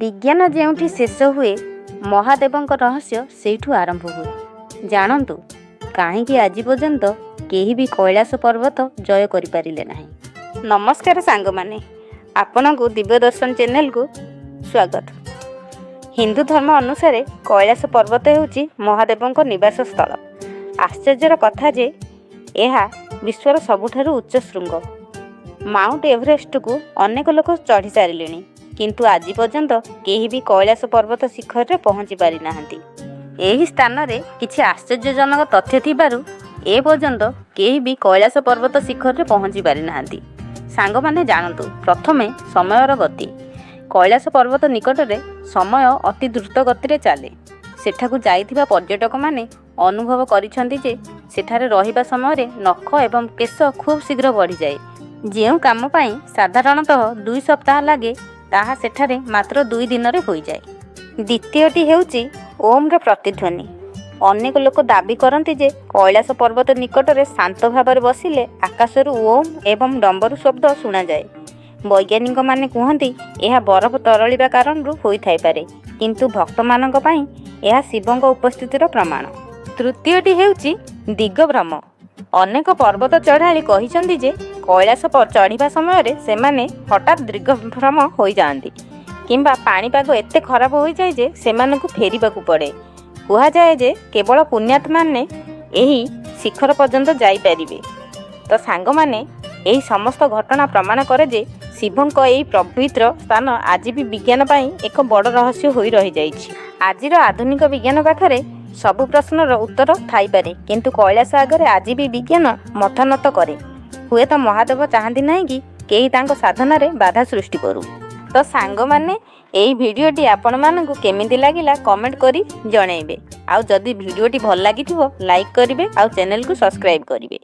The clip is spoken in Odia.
ବିଜ୍ଞାନ ଯେଉଁଠି ଶେଷ ହୁଏ, ମହାଦେବଙ୍କ ରହସ୍ୟ ସେଇଠୁ ଆରମ୍ଭ ହୁଏ। ଜାଣନ୍ତୁ କାହିଁକି ଆଜି ପର୍ଯ୍ୟନ୍ତ କେହି ବି କୈଳାସ ପର୍ବତ ଜୟ କରିପାରିଲେ ନାହିଁ। ନମସ୍କାର ସାଙ୍ଗମାନେ, ଆପଣଙ୍କୁ ଦିବ୍ୟ ଦର୍ଶନ ଚ୍ୟାନେଲକୁ ସ୍ୱାଗତ। ହିନ୍ଦୁ ଧର୍ମ ଅନୁସାରେ କୈଳାସ ପର୍ବତ ହେଉଛି ମହାଦେବଙ୍କ ନିବାସ ସ୍ଥଳ। ଆଶ୍ଚର୍ଯ୍ୟର କଥା ଯେ ଏହା ବିଶ୍ୱର ସବୁଠାରୁ ଉଚ୍ଚ ଶୃଙ୍ଗ। ମାଉଣ୍ଟ ଏଭରେଷ୍ଟକୁ ଅନେକ ଲୋକ ଚଢ଼ି ସାରିଲେଣି, କିନ୍ତୁ ଆଜି ପର୍ଯ୍ୟନ୍ତ କେହି ବି କୈଳାସ ପର୍ବତ ଶିଖରରେ ପହଞ୍ଚି ପାରିନାହାନ୍ତି। ଏହି ସ୍ଥାନରେ କିଛି ଆଶ୍ଚର୍ଯ୍ୟଜନକ ତଥ୍ୟ ଥିବାରୁ ଏ ପର୍ଯ୍ୟନ୍ତ କେହି ବି କୈଳାସ ପର୍ବତ ଶିଖରରେ ପହଞ୍ଚି ପାରିନାହାନ୍ତି। ସାଙ୍ଗମାନେ, ଜାଣନ୍ତୁ। ପ୍ରଥମେ ସମୟର ଗତି। କୈଳାସ ପର୍ବତ ନିକଟରେ ସମୟ ଅତି ଦ୍ରୁତ ଗତିରେ ଚାଲେ। ସେଠାକୁ ଯାଇଥିବା ପର୍ଯ୍ୟଟକମାନେ ଅନୁଭବ କରିଛନ୍ତି ଯେ ସେଠାରେ ରହିବା ସମୟରେ ନଖ ଏବଂ କେଶ ଖୁବ୍ ଶୀଘ୍ର ବଢ଼ିଯାଏ। ଯେଉଁ କାମ ପାଇଁ ସାଧାରଣତଃ 2 ସପ୍ତାହ ଲାଗେ, ତାହା ସେଠାରେ ମାତ୍ର 2 ଦିନରେ ହୋଇଯାଏ। ଦ୍ୱିତୀୟଟି ହେଉଛି ଓମ୍ର ପ୍ରତିଧ୍ୱନି। ଅନେକ ଲୋକ ଦାବି କରନ୍ତି ଯେ କୈଳାସ ପର୍ବତ ନିକଟରେ ଶାନ୍ତ ଭାବରେ ବସିଲେ ଆକାଶରୁ ଓମ୍ ଏବଂ ଡମ୍ବରୁ ଶବ୍ଦ ଶୁଣାଯାଏ। ବୈଜ୍ଞାନିକମାନେ କୁହନ୍ତି, ଏହା ବରଫ ତରଳିବା କାରଣରୁ ହୋଇଥାଇପାରେ, କିନ୍ତୁ ଭକ୍ତମାନଙ୍କ ପାଇଁ ଏହା ଶିବଙ୍କ ଉପସ୍ଥିତିର ପ୍ରମାଣ। ତୃତୀୟଟି ହେଉଛି ଦିଗଭ୍ରମ। ଅନେକ ପର୍ବତ ଚଢ଼ାଳି କହିଛନ୍ତି ଯେ କୈଳାସ ଚଢ଼ିବା ସମୟରେ ସେମାନେ ହଠାତ୍ ଦିଗଭ୍ରମ ହୋଇଯାଆନ୍ତି କିମ୍ବା ପାଣିପାଗ ଏତେ ଖରାପ ହୋଇଯାଏ ଯେ ସେମାନଙ୍କୁ ଫେରିବାକୁ ପଡ଼େ। କୁହାଯାଏ ଯେ କେବଳ ପୁଣ୍ୟାତ୍ମାନେ ଏହି ଶିଖର ପର୍ଯ୍ୟନ୍ତ ଯାଇପାରିବେ। ତ ସାଙ୍ଗମାନେ, ଏହି ସମସ୍ତ ଘଟଣା ପ୍ରମାଣ କରେ ଯେ ଶିବଙ୍କ ଏହି ପବିତ୍ର ସ୍ଥାନ ଆଜି ବି ବିଜ୍ଞାନ ପାଇଁ ଏକ ବଡ଼ ରହସ୍ୟ ହୋଇ ରହିଯାଇଛି। ଆଜିର ଆଧୁନିକ ବିଜ୍ଞାନ ପାଖରେ ସବୁ ପ୍ରଶ୍ନର ଉତ୍ତର ଥାଇପାରେ, କିନ୍ତୁ କୈଳାସ ଆଗରେ ଆଜି ବି ବିଜ୍ଞାନ ମଥାନତ କରେ। ହୁଏତ ମହାଦେବ ଚାହାନ୍ତି ନାହିଁ କି କେହି ତାଙ୍କ ସାଧନାରେ ବାଧା ସୃଷ୍ଟି କରୁ। ତ ସାଙ୍ଗମାନେ, ଏହି ଭିଡ଼ିଓଟି ଆପଣମାନଙ୍କୁ କେମିତି ଲାଗିଲା, କମେଣ୍ଟ କରି ଜଣାଇବେ। ଆଉ ଯଦି ଭିଡ଼ିଓଟି ଭଲ ଲାଗିଥିବ, ଲାଇକ୍ କରିବେ ଆଉ ଚ୍ୟାନେଲକୁ ସବସ୍କ୍ରାଇବ୍ କରିବେ।